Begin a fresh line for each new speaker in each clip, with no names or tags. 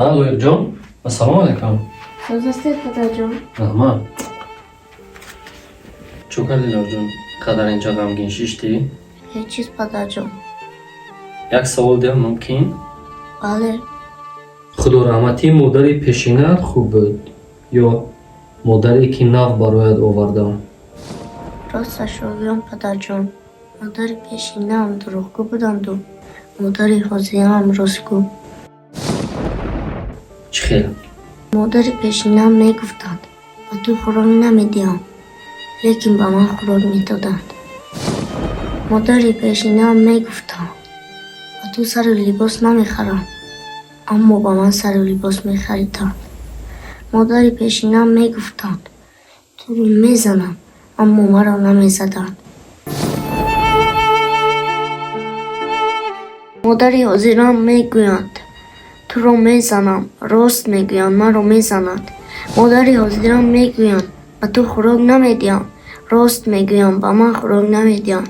Ҳа, Лоиқҷон, ассалому алайкум.
Соз ҳастед, падарҷон?
Раҳмат. Чӯ кардӣ, Лоиқҷон, қадар инҷа ғамгин шиштӣ?
Ҳеҷ чиз, падарҷон.
Як савол диҳам, мумкин?
Бале.
Худораҳматии модари пешинаат хуб буд ё модаре, ки нав бароят овардам?
Росташро гӯям, падарҷон, модари пешинаам дурӯғгӯ буданду модари ҳозираам ростгӯ.
Чӣ хел?
Модари пешинаам мегуфтанд: «Ба ту хӯрок намедиҳам», лекин ба ман хӯрок медоданд. Модари пешинаам мегуфтанд: «Ба ту сару либос намехарам», аммо ба ман сару либос мехариданд. Модари пешинаам мегуфтанд: «Туро мезанам», аммо маро намезаданд. Модари ҳозираам мегӯянд: «Туро мезанам», рост мегӯянд, маро мезананд. Модари ҳозираам мегӯянд: «Ба ту хӯрок намедиҳам», рост мегӯянд, ба ман хӯрок намедиҳанд.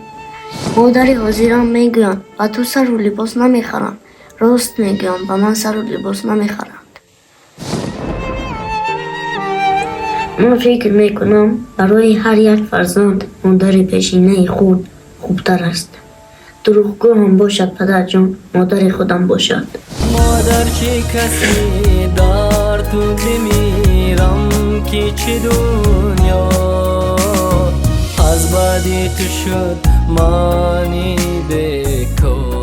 Модари ҳозираам мегӯянд: «Ба ту сару либос намехарам», рост мегӯянд, ба ман сару либос намехаранд. Ман фикр мекунам, барои ҳар як фарзанд модари пешинаи худ хубтар аст. Дурӯғгӯ ҳам бошад, падарҷон, модари худам бошад.
Модар, чӣ касе дар ту бимирам, ки чӣ дунё аз баъди ту шуд мани бекор.